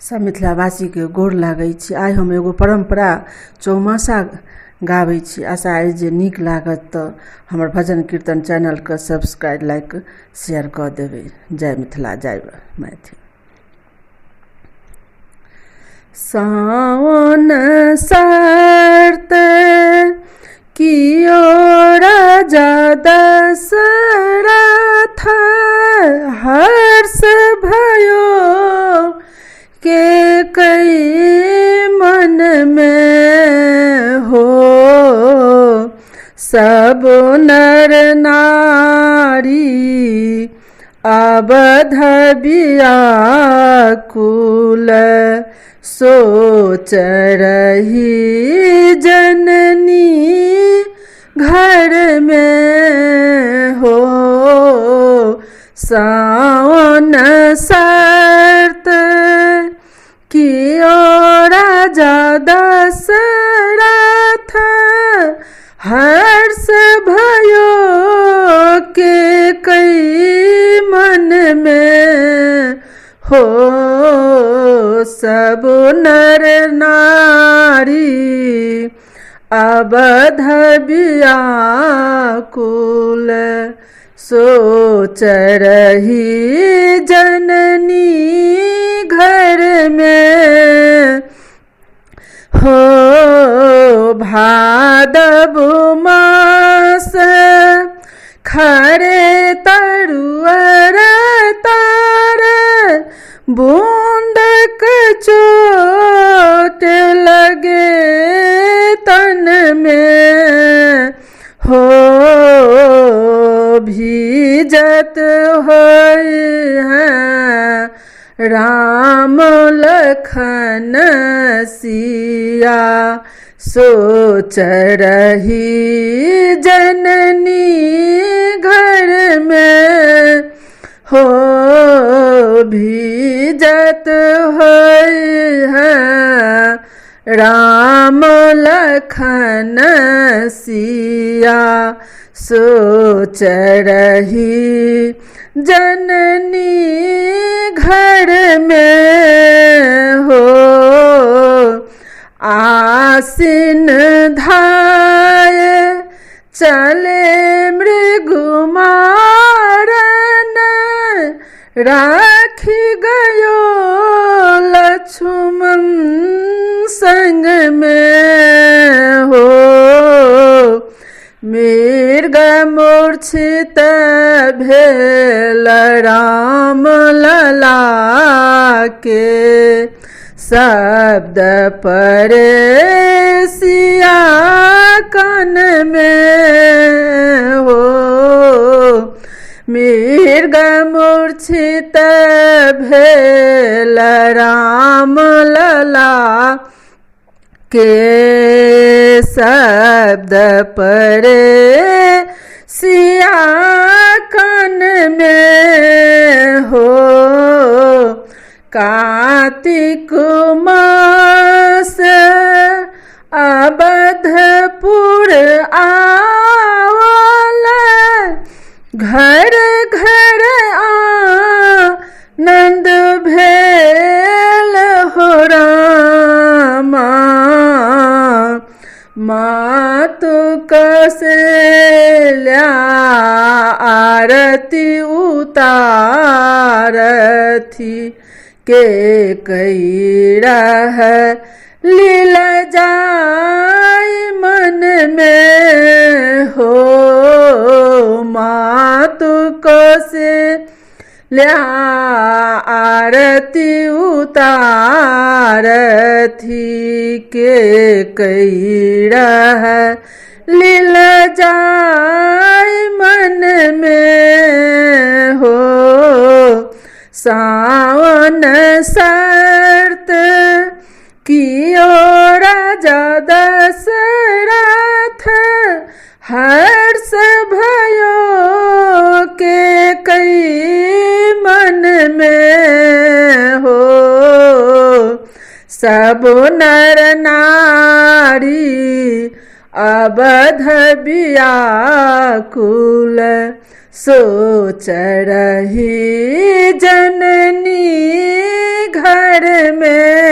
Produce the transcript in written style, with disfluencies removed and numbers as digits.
सब मिथिलावासीके गोर लागै छी। आइ हम एगो परम्परा चौमासा गाबै छी। आशा अछि जे नीक लागत तऽ हमर भजन कीर्तन चैनलके सब्सक्राइब, लाइक, शेयर कऽ देबै। जय मिथिला, जय मैथिल। सावन शर्त कियो राजा दशरथ, हर्ष भयो के कई मन में हो। सब नर नारी अवध बियाकुल, सोच रही जननी घर में हो। सावन शर्त कियो राजा दशरथ, हर्ष भयो के कई मन में हो। सब नर नारी अवध बियाकुल, सोच रही जननी घर में हो। भादव मास खरे तरुअर तार, बूंदक चोट लगे तन में हो। भीजत होय हैं राम लखन सिया, सोच रही जननी घर में हो। भीजत होय हैं राम लखन सिया, सोच रही जननी घर में हो। आसिन धाय चले मृगु मारन, राखी गयो लक्ष्मण संग में हो। मृग मूर्छित भेल राम लला के, शब्द परे सिया कान में हो। मृग मूर्छित भेल राम लला के, शब्द परे सिया कान में हो। कार्तिक मास अवधपुर आवल, घर घर आनंद भेल हो रामा। मातु कौशल्या आरती उतारथी, के कई रह लील जाय मन में हो। मातु कौशल्या आरती उतारथी, के कई रह लील जाय मन में हो। सावन शर्त कियो राजा दशरथ, हर्ष भयो के कई मन में हो। सब नर नारी अवध बियाकुल, सोच रही जननी घर घर में।